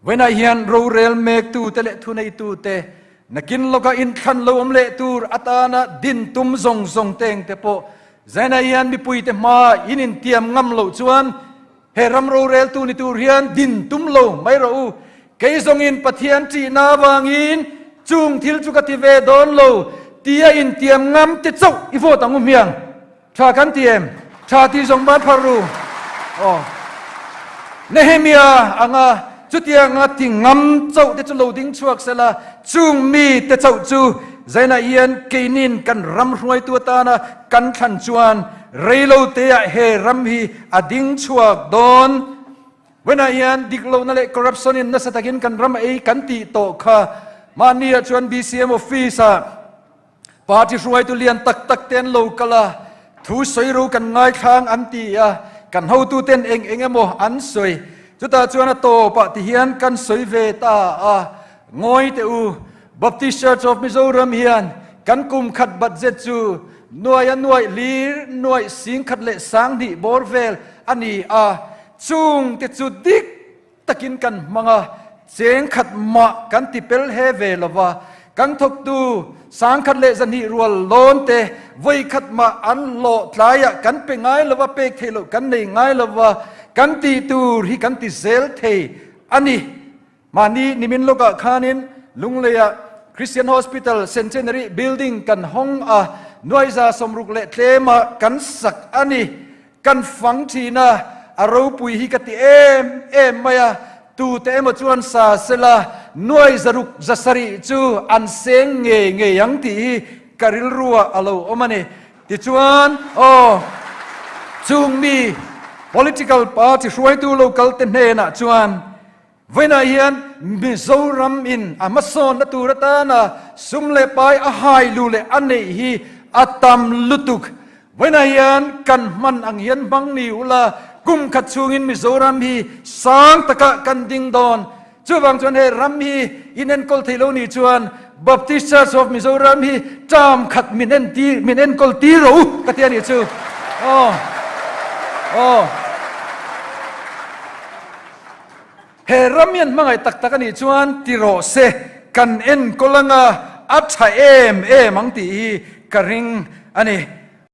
Vawiinah hian rorel mektute leh thuneitute nakin lawka inthlan lo awm leh tur atana din tum zawng zawng teng te pawh zainah hian mipuite hmaa in intiam ngam loh chuan he ram roreltu ni tur hian din tum lo mai rawh u. Kei zawngin Pathian ṭihna avangin chung thil chu ka ti ve dawn lo tia intiam ngam te chauh i vote ang u hmiang. Tha kan ti em? Tha ti zawng ban phar ru. Aw. Nehemia anga chutianga ti ngam chauh te chu lo ding chhuak sela, chung mi te chauh chu zainah hian keinin kan ram hruaitu atana kan thlan chuan reilo teah he ram hi a ding chhuak dawn. Vawiinah hian dik lohna leh corruption in nasa takin kan ram a ei kan tih tawh kha mahni ah chuan BCM office ah Party hruaitu lian tak tak te an lo kal a, thu sawi ro kan ngaithlang an ti a, kan hotuten eng eng emaw an sawi. Chutah chuan a tawpah ti hian kan sawi ve ta a, Ngawi teh u, Baptist Church of Mizoram hian kan kum khat budget chu nuai a nuaih lir nuaih singkhat leh sanghnih bawr vel a ni a, chung te chu dik takin kan hmang a, cheng khat mah kan ti pel he ve lo va, kan thawktu sangkhat leh zahnih rual lawn te vawi khat mah an hlawh tlaiah kan pe ngai lo va, pek theih loh kan nei ngai lo va, kan tih tur hi kan ti zel thei a ni. Mahni nimin lawkah khanin Lungleiah Christian Hospital Centenary Building kan hawng a, nuaiza 60 leh tlema kan sak a ni. Kan fang thin a, a ropui hi ka ti em em mai a, tute emaw chuan sa sela nuai 600 700 chu an seng ngei ngei ang tih hi ka rilruah a lo awm a ni. Tichuan, aw, chung mi political party hruaitu local te hnenah chuan Vawiinah hian Mizoram in a hmasawnna tur atana sum leh pai a hai lu leh a neih hi a tam lutuk. Vawiinah hian kan hman ang hian hmang ni ula, kum khat chhungin Mizoram hi sang takah kan ding dawn. Chuvang chuan he ram hi inenkawl thei lo nih chuan Baptist Church of Mizoram hi term khat min entir, min enkawl tir rawh u ka ti a nih chu. Aw. Aw. He ram hian hmangaih tak tak a nih chuan ti rawh se, kan enkawl anga a tha em em ang tih hi ka ring a ni.